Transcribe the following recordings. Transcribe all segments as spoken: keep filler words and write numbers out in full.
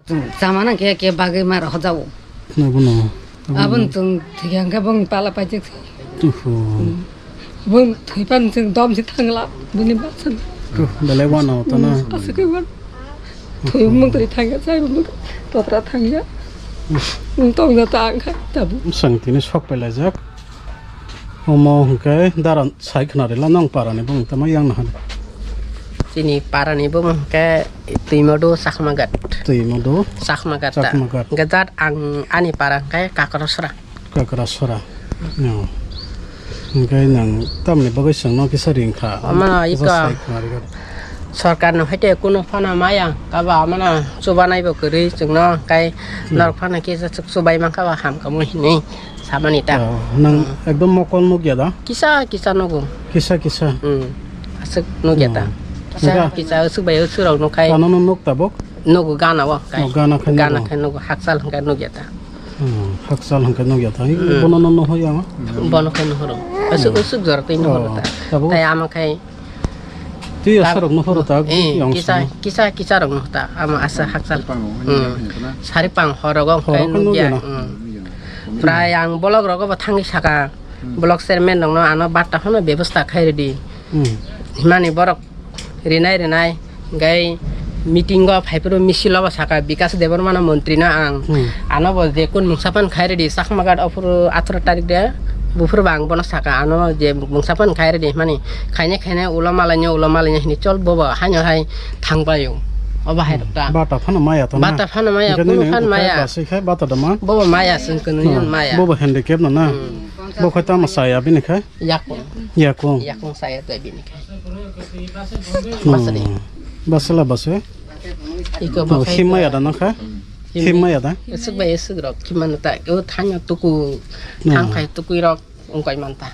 Chwng chamana khe khe bagwi mara hojao. Abono. Abon chwng thwikha hwnkhe bongni pala paijak se. Oho. Bong thwipan chwng dom se thangla bini bachano. Belai wano tana. Aswk khe wan. Thwi mung twi thangya, chai mung totra thangya. Wng tongna ta ang kha tabu. Bwswng tini sok pailaijak. Omo hwnkhe dara sai khna rwla nong parani bumung tamo yang nahani. Chini parani bumung hwnkhe Twimodu Chakmagat. Twimodu Chakmagat ta. Chakmagat. Hwnkhe jat ang ani para hwnkhe Kakrasora. Kakrasora. No. Hwnkhe nang tamni bagwi chwngno kisa ring kha. Omo no kisa iko. Sai khna rwgwt. Sorkar no haite kuno phano maya kaba omo no chubanai bo kwrwi chwngno kai norok phano kisa chubai mankha ba hamkha mui hinwi. Samani ta. Oh, nang ekdom mokol nukya da? Kisa kisa nugo. Kisa kisa. Hmm. Aswk nukya ta. Oh. Kisa kisa aswk bai aswk rok nukhai. Ano no nuk tabuk? Nugo gana o kai. Oh, gana khai nugo. Gana khai nugo, hakchal hwnkhe nukya ta. Hmm, hakchal hwnkhe nukya ta. Hmm. Bono no nuhoi ama? Bono khai nuhoro. Aswk aswk jora tei nuhoro ta. Tabuk? Tai ama khai Twi asarok no horo ta, eh, yang kisa, sana. Kisa, kisa rok no ta, ama asa hakchal. Sari pang horo go kai nugya. Prai ang bolok rogo bo thangwi saka. Bolok chairman rok no ano batta phano bebosta khai rwdi. Hmm. Himani borok rinai rinai gai meeting go phaiphuru misil o bo saka Bikas Debbarma no montri no ang. Hmm. Ano bo je kun mungsa phan khai rwdi Chakmagat ophuru atharo tarik de. Buphuru bang bono saka ano je mungsa phan khai rwdi himani khaine khaine ulo malaino ulo malaino hini chol bobo haino hai thangbaio. Obo hai rok ta. Bata phano maya to na. Bata phano maya, kunu phan maya. Basai khai bata dama. Bobo maya sing kunu maya. Bobo handicap no na. Hmm. Bo khai tamo saya bini khai? Yakung. Yakung. Yakung saya to bini khai. Hmm. Basala basai. Iko bo khai him maya da no khai? Him maya da? Esuk bai esuk rok him mano ta. O thangno tuku thang khai tukui rok. Wngkoi manta.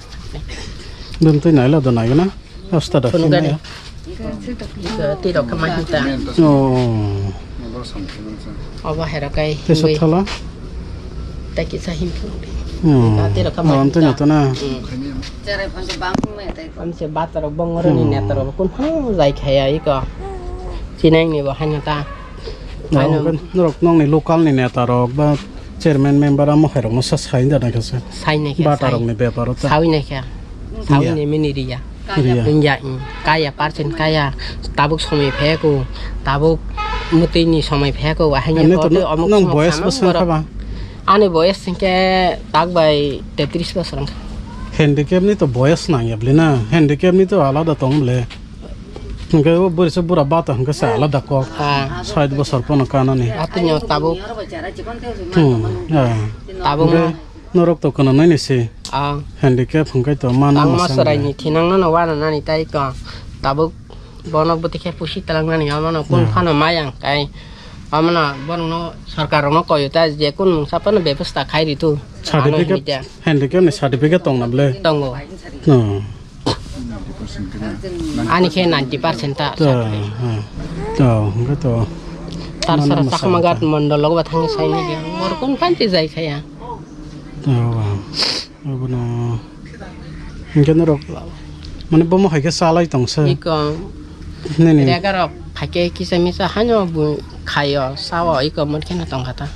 Bumtwi naila do naigana. Hasta da phunugani. Phunugani. Iko twi rok kama hinta. Oh. Obo hai rok kai. Tesa thala. Ta kisa him phunugdi. Hmm. Ta twi rok kama hinta. Tana. Hmm. Amse bata rok bongoroni neta rok kun phang jai khaya iko. Chinai ni bo haino ta. Norok nongni local ni neta rok ba chairman member amo hai rok no sa sai da nai kha se. Sai nai kha. Bata rok ni bepar o ta. Sai nai kha. Sai ni mini riya. Riya. Wngya, mm, kaya percent kaya. Tabuk somoi pheko, tabuk mutwi ni somoi pheko, ahai ni. Nong boyes bwswng kha ba? Ani boyes hingke tak bai tetris bosor wngkha. Handicap ni to boyes nang ya bli na. Handicap ni to alada tong ble. Hingke o bwrwi se bura bata hingke se alada kok. Ah. Sait bosor pono kanani. Atwino tabuk. Hmm, ah. Tabuk hingke no. Norok to kono nai ni se. Ah. Handicap hingke to mana tangma masang sarai de. Ni thinang no wana nani tai ko. Tabuk bono bwtwi khe pusi talang nani omono kun phano mayang kai. Omono borok no sorkar rok no koi ta je kun mungsa phano bebosta khai ri tu. Certificate, handicap ni certificate tong na ble? Tongo. Hmm. Ani khe ninety percent ta. Ta, ha. Ta, hwnkhe to. Tar sara Chakmagat mondol logo ba thangwi sai nai khe. Bor kun phan ti jai khaya. Ta, wa. Abono. Hwnkhe norok. Mane bomo hai khe salai tong se. Iko. Nini. Rega rok phaikhe kisa misa haino bo khaio sao iko mon kheno tongkha ta.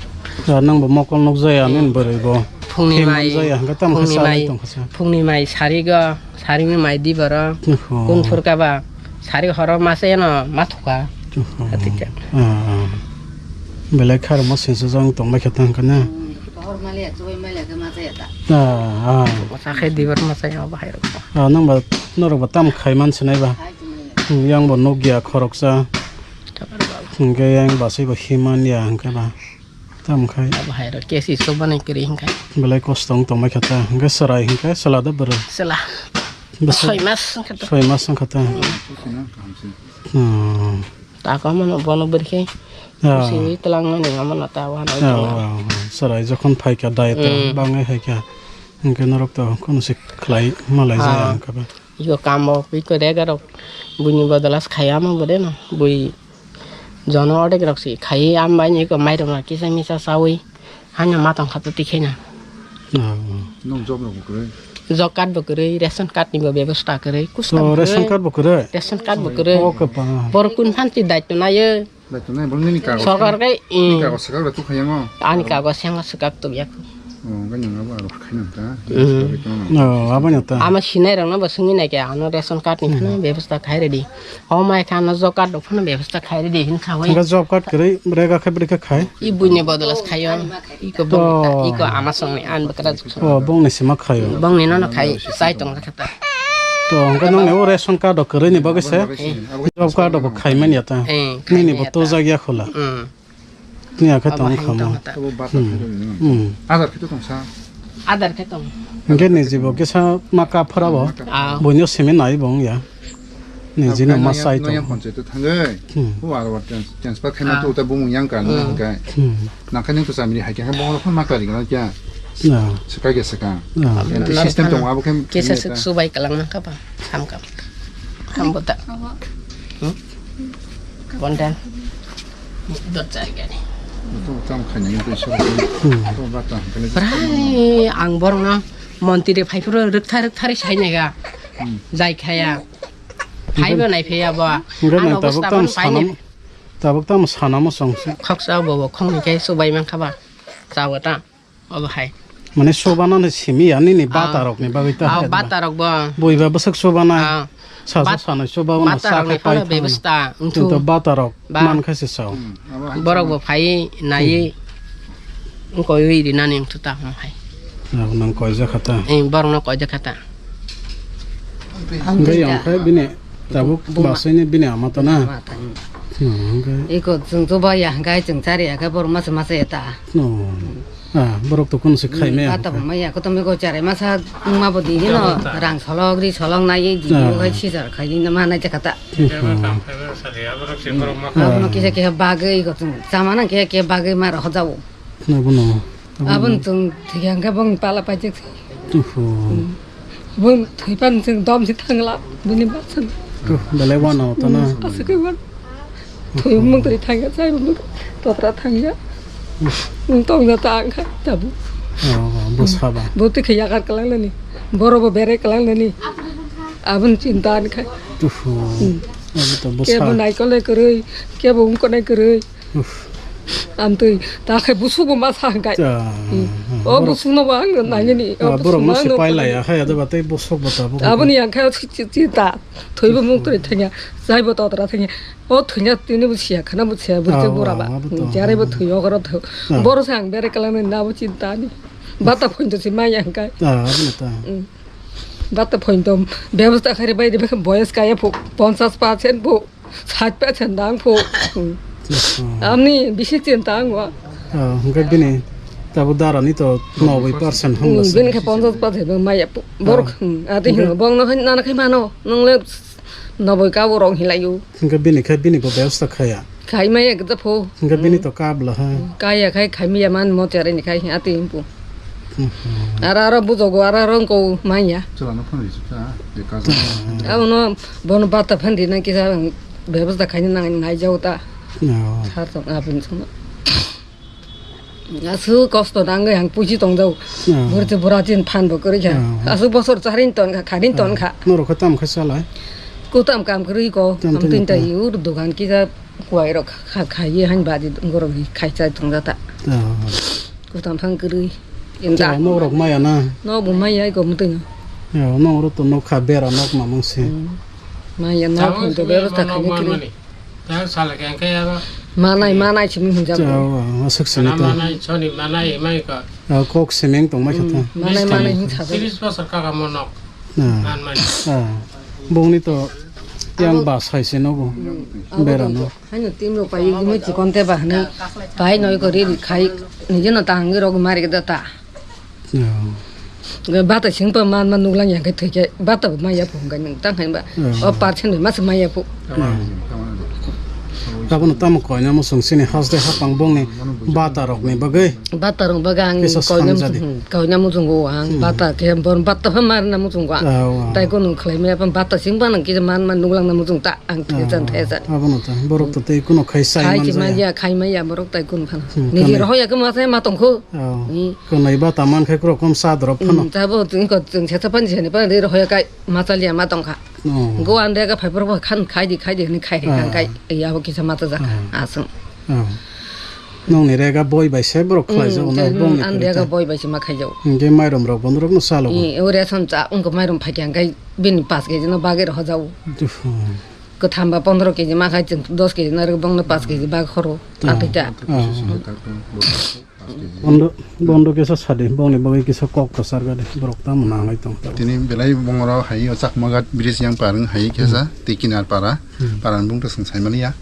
Ah, nang bo mokol nuk jaya nini bwrwi bo. Phungni mai, phungni mai, phungni mai sarigo, saringni mai di boro. Oho. Kun phurka ba sari horo masa yano mathuka. Oho. Atika. Ah, ah. Belai kharma singsa jang tongbai khe tang kana. Hor maliya, chubai maliya khe masa ya ta. Ah, ah. Masa khe di boro masa ya bahai rok. Ah, nang ba norok ba tam khai man sinai ba. Hmm, yang bo nukya khoroksa. Hwnkhe yang basai bo himan ya hwnkhe ba. Tamo khai. Abo hai rok kesi sobanai kwrwi hwnkhe. Belai kosto wng tongbai kha ta. Hwnkhe chwrai hwnkhe chwla da bwrwi? Chwla. Bwswk? Soi mas wngkha ta. Soi mas wngkha ta. Hmm. Tako mano bono bwrwi khe. Ah. Simi twlang mani amano ta wahano. Ah, chwrai jokhon phaikha diet o bangwi haikha. Hwnkhe norok to kono se khlai malai jaya wngkha ba. Iko kamo, iko rega rok buini bodolas khai amo bode no. Bui jono ordek rok si khai am bai ni iko mairum rok kisa misa sawi hanya matang khato tikhe na. Oh. Nong job rok bo kwrwi? Job card bo kwrwi, ration card ni bo bebosta kwrwi. Kusta bo kwrwi. Oh, ration card bo kwrwi? Ration card bo kwrwi. Oh, kwpal. Bor kun phan ti daitw nayo. Sorkar kai, nini kagos swkak rok tukha yango. Ani kagos yango swkak tubya. Oh, gani ngabo aro khaina ta. Mm. Oh, aboni ta. Ama sinai rokno bo swngwi naikhe ano ration card ni phano bebosta khai redi. O mai kha ano job card rok phano bebosta khai redi hin kha wi. Job card kwrwi rega khai bwrwi kha khai. I buini bodolas khayo. Iko bongni ta, iko ama songni an bwkra juk song. Oh, bongni sima khayo. Bongni nono khai chai tong kha ta. To hwnkhe nongni o ration card rok kwrwi ni bagwi se job card rok khai manya ta. Eh, nini bo tojak ya khula. Mm. Ni akhe tong kha mo. Abo bata khai rok ni. Hmm. Adar khe to tong sa. Adar khe tong. Hwnkhe ni jibo kisa maka phora bo. Ah. Boino simi nai bong ya. Ni jino ma sai to. Noya panchayat to thangwi. Hmm. Hu aro transfer khai ma to ta bumung yang ka no hwnkhe. Hmm. Nangkhe nung to chamri hai khe bong phone ma kari gana kya? Na. Saka ge saka. Na. System tong abo khe kesa suk subai kalang nang kapa. Ham kam. Ham bota. Hmm? Bondan. Dot jai gani. To tam khai nang to isu. Hmm. To bata. Prai ang borno montri phai phuru rwktha rwktha ri sai nega. Hmm. Jai khaya. Phaibo nai phaiya bo. Ano tabuk tam sanam. Tabuk tam sanamo songse. Khoksa bo bo khongni khe subai man khaba. Chawa ta. Obo hai. Mane sobana ni simi ya nini bata rok ni bagwi ta. Ah, bata rok bo. Boiba bwswk sobana. Ah. Sajo sanai sobana bata rok ni phano bebasta. Kintu bata rok man kha se sao. Borok bo phai nai. Koi wi ri nani wng thuta hwn hai. Nang koi ja khata. Eh, borok no koi ja khata. Hingke yang khe bini tabuk basai ni bini ama ta na. Iko chwng chuba ya hingke chwng chari ya khe borok masa masa ya ta. No. Ah, borok to kun se khai me. Bata bo maya ko to me ko chare masa ma bo di no rang solok ri solok na ye di ko khai si jar khai na ma na ja khata. Abono kisa kisa bagwi iko chwng chama na khe khe bagwi ma ro hojao. Abono. Aboni chwng thwikha hwnkhe bongni pala paijak se. Oho. Bong thwipan chwng dom se thangla bini bachano. Belai wano tana. Aswk khe wan. Thwi mung twi thangya, chai mung totra thangya. Wng tongna ta ang kha tabu. Oh, bwsa ba. Bo twi khe yakar kwlangnani. Boro bo berai kwlangnani. Aboni chinta ani kha. Oho. Abo to bwsa. Kebo naikol nai kwrwi, kebo wngkok nai kwrwi. Amtwi ta khe busuk bo ma sa hwnkhe. O busuk no bo ang nangini. Borok no sipai lai ya khe ado ba tei busuk bo tabuk. Aboni yang khe chi chi ta thwibo mung twi thanya. Jaibo totra thanya. O thanya tini bo siya khana bo siya burje bora ba. Jarai bo thwi ogoro thwi. Boro sa ang bere kala na bo chinta ni. Bata phonjo si ma yang kai. Bata phonjo bebosta khairi bai de boyos kaya phu ponchas percent phu. Sat percent dang phu. Amni bisi chinta ang wa. Hwnkhe bini tabo darani to noboi percent hamla se. Bini khe ponchas percent bo maya phu. Borok ati hino bong no nana khai mano. Nongle noboi ka borok hilayu. Hwnkhe bini khe bini bo bebosta khaya. Khai maya gda phu. Hwnkhe bini to kabla ha. Kaya khai khai maya man mo tere ni khai ati himpu. Aro aro bujogo aro aro wngko manya. Chwla no phone risi kha, je kaza. Abono bono bata phan rina kisa bebasta khaina nang nai jao ta. Sar tong abin sung. Asu kosto dang yang puji tong jao. Burti buratin phan bo kori kha. Asu bosor charin ton kha, kharin ton kha. Norok kho tam kha salai. Kutam kam kori ko, am tin ta ur dogan kisa kuai rok kha kha ye han badi ngorok khai chai tong jata. Kutam thang kwrwi. Inda. Cha, nok rok maya na? Nok bo maya, iko mutui no. Ya, nok rok to nok kha bera nok mamang se. Maya nok hwn to bera ta khani kwrwi. Manai, manai simi hwnjak. Cha, aswk simi ta. Manai, soni manai, mai ko. Kok semeng tong mai kha ta. Manai, manai hwn sa. Tiris bosor kaka mo nok. Bongni to yang ba sai se nogo. Bera no. Haino team rok pai gumui chikon te ba hwnwi pai noi kori ri khai nijeno ta hwnwi rok mari da ta. Bata sing pa man man nuklang yang khai thwi khe bata bo maya phu hwnkhai nung tang khai ba o percent bai mas maya phu. Abono tamo koina muchung sini haste hapang bongni bata rokni bagwi. Bata rok bagwi ang koina muchung koina muchungo ang bata khe bor bata pha marna muchungo ang. Tai kono khlai maya bata sing ba nang kisa man man nuklang na muchung ta. Ang thaisan thaisan. Abono ta borok to tei kuno khai sai man jaya. Khai maya borok tai kun phano. Niji rohoi ya khe ma sai ma tongkho. Kanai ba taman khai kro kom sa drop phano. Tabo tini ko chwng sesa pan jani pan ri rohoi kai ma chaliya ma tongkha. Oh. Go an rega phai borok khan khai di, khai di, hwnwi khai khai kha, Ah. Khai, ya bo kisa mata jak kha, Ah. Aswng. Oh. Nongni rega boi bai se borok khlai jago na, bongni kwrwi ta. An rega boi bai se ma khai jago. Hingke mairum rok bo norok no salo. Eh, o ration cha, wngkha mairum phai khe, hingke bini paanch keji no bagwi rw jago. Duh. Kwtham ba pondro keji ma khai, chwng dos keji no rw, bongno paanch keji bag khoro. Ah. Ang twi ta. Ah. Bondo, bondo kisa sadi, bongni bagwi kisa kok kwchar gadi, borok tamo nanglai tong. Tini belai bongoro hai o Chakmaghat bridge yang parwng hai kisa, hmm, tei kinar para, hmm, para ni bung to swng sai mani ya.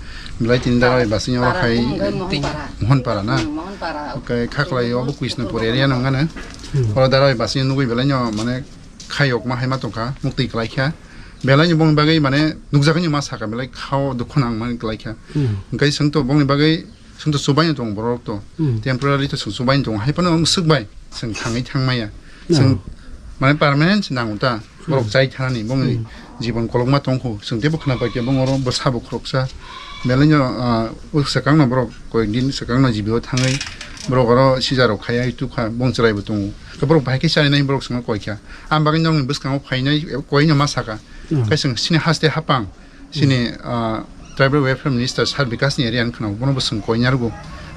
Belai tini dabai basing o para hai bung khe Mohon para. Mohon para na? Hmm, Mohon para. Oke, khaklai o bo Krishnapur area no ngana. Hmm. Oro dabai basing nugui belai no mane khayok ma hai ma tongkha, muktwi kwlai kha. Belai ni bongni bagwi mane nukjagwi ma sakha, belai khao dukhu nang mani kwlai kha. Hmm. Hingke swng to bongni bagwi Chwng to chubaino tongo borok to. Hmm. Temporary to chwng chubaino tongo. Hai phano swk bai chwng thangwi thangmaya. No. Chwng mane permanent se nango ta. Borok, hmm, chai thanani bongni, hmm, jibon kolokma tongkho. Chwng teibo khna paikha bong oro bwsa bo khoroksa. Belai no, ah, swkang no borok koyek din swkang no jibi o thangwi borok oro sijaro khaiya tukha bong chwrai bo tongo. Khe borok bahai khe chari nai borok chwngno koikha. Ang bagwi nokni bwskango phainai koino ma saka. Hmm. Khe chwng sini haste hapang. Chini, ah, Tribal Welfare Minister Sir Bikash ni area wngkha na, bono bo chwng koinargo.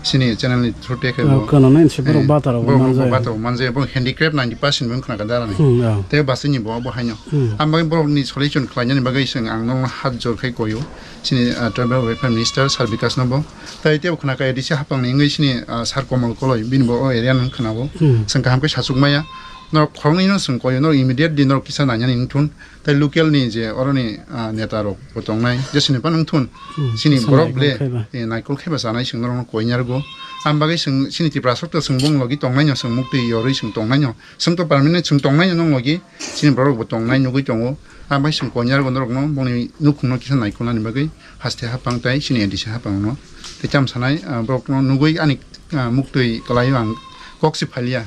Chini channel ni through te khe, oh, bo, khwnanai se borok, eh, bataro bo borok manjaya. Bataro manjaya, borok handicraft ninety percent bo wngkha na dara ni. Hmm, yeah. Tei bwswk ni bo, bo haino. Hmm. Ang bagwi borok ni solution khlainani bagwi chwng ang nono hat jor khai koio. Chini, ah, Tribal Welfare Minister Sir Bikash no bo. Tai tei bo khna kaya disi hapang ni wngwi chini, ah, Sir Komal Koloi, bini bo o area ni wngkha na bo. Hmm. Chwng kaham khe sachuk maya. Norok khoroknwi no chwng koio, norok immediately norok kisa nainani wngthun. Tei local ni je oroni, ah, neta rok bo tongnai, jesini phano wngthun, hmm, chini kisa borok naikol ble, khaiba, eh, naikol khaiba chanai chwng norokno koinargo. Ang bagwi chwng chini Tiprasok to chwng bong logi tongnai no, chwng muktwi yorwi chwng tongnai no, chwng to permanent chwng tongnai no, nong logi chini borok bo tongnai nugwi tongo. Ang bai chwng koinargo norokno, bongni nukhungno kisa naikolnani bagwi haste hapang tai chini A D C hapang no. Tei cham sanai, ah, borokno nugwi ani, ah, muktwi kwlaio ang kok si phalia.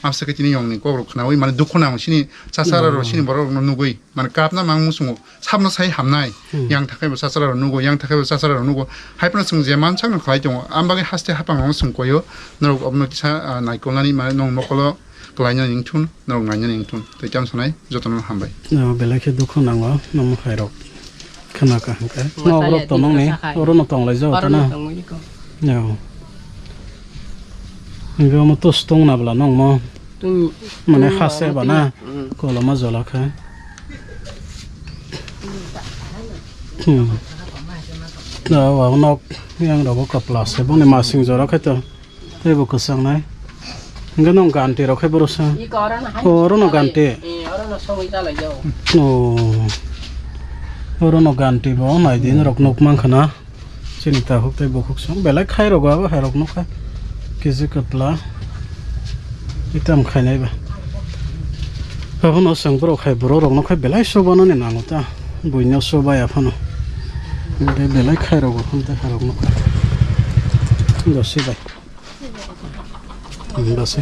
Amsa khe tini yongni kokrok khnaui, mane, dukhu nango, chini chachara rok, hmm, chini borok rokno nugui, mane, kapna mang muchungo, sabno sai hamnai, hmm, yang thakhai bo chachara rok nugo, yang thakhai bo chachara rok nugo, hai phano chwng je mansak no khlai tongo, ang bagwi haste hapang rokno chwng koio, norok obono kisa, ah, naikolnani, mane, nong mokolo kwlainani wngthun, norok nainani wngthun, tei cham sanai jotono hambai. No, belai khe dukhu nango, nong mwkhai rok. Khna kaham khe. Masa no, borok ya to nongni, di kasa khai. Oro no tong lai jago. Oro to no na? Tong lai ko. Yo. Hingke omo to stong na bwla nongmo. Tung, mane tung hase ma ba na. Tung. Mm. Koloma jola khe. Hmm. Da wa nok yang rogo kapla se boni masing jora khe to. Tei bo kwchang nai. Hingke nong ganti rok khe boro sa. Iko oro no hai. O, oro no songwi ganti. Eh, oro no songwi chalai jao. O. Oro no ganti bo nai din rok nuk mang khana. Chini takhuk tei bukhuk song belai khai rok abo hai rok nuk kha. Kisi kwpla. Itam khainai ba. Abono chwng borok hai borok rokno khai belai sobanani nango ta. Buino soba ya phano. Hingke belai khai rok bo phano tei hai rok nuk kha. Dosi bai. Hmm, dosi.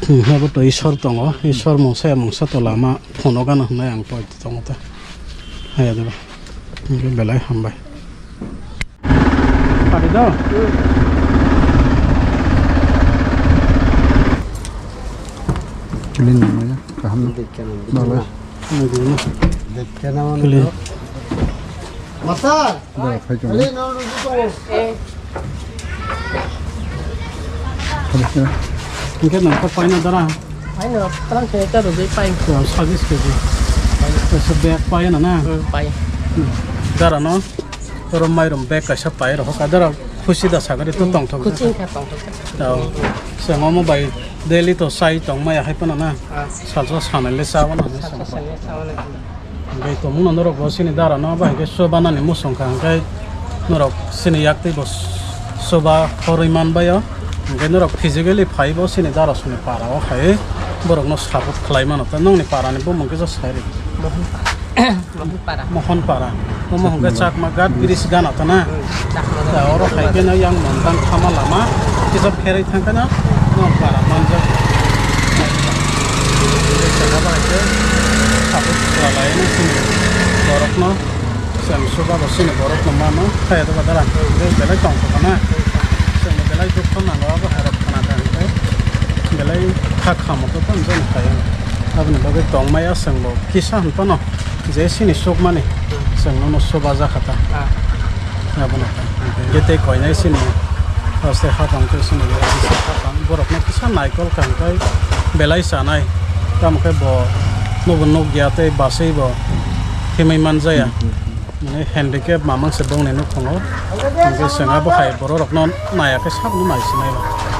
Hmm, abo to Isor tongo. Isor mungsa ya mungsa to lama phono gana hwnai ang poi tongo ta. Hai ado ba. Hingke belai hambai. Pari do? Clean nangmaya, kaham. Balai. Clean. Masa. Dara phai tongo. Hingke nang kok paina dara? Paina, tang se ta rwgwi pai. Ya, sabis keji. Kaisa bag paina na? Hmm, pai. Hmm. Dara no? Oro mairum bag kaisa pai rok. Kadara khusi da sagari to tongthok. Khusi wngkha tongthok. Tao. Chwng omo bai daily to chai tongmaya hai phano na? Ah. Salsa sanai le cha o na. Salsa sanai le cha o na. Hingke tongmung no norok bo chini dara no bahai khe chubanani muchung kha, hingke norok chini yak tei bo chuba horwi manbai o, hingke norok physically phai bo chini dara songni para o hai borok no support khlai mano, tei nongni para ni bumung kisa sai rw. Mohon para. Mohon para. Mohon para. Omo hingke Chakma Ghat bridge gana ta na? Hmm, Chakma Ghat. Oro hai khe no yang Montang Khama lama kisa pherwi thang khe no, no para manjak. Saka bai khe tabuk kwlai no chini borok no, chwng suba bo chini borok no mano, kaya doba dara. Belai tong kha na. Chwng belai dukho nango abo hai rok khna kha hwnkhe. Belai kha khamo khe tong jani khayo. Aboni bagwi tongmaya chwngbo kisa hwn phano je chini sukmani chwng nono subajakha ta. Abono je tei koinai chini haste hapang tei chini hapang borokno kisa naikol kaham khai belai chanai. Tamo khe bo nubo nukya tei bachwi bo himwi manjaya. Mane handicap mamang se bongni nukhungo. Hingke chwng abo hai bororokno naya khe sabno naisinai ba.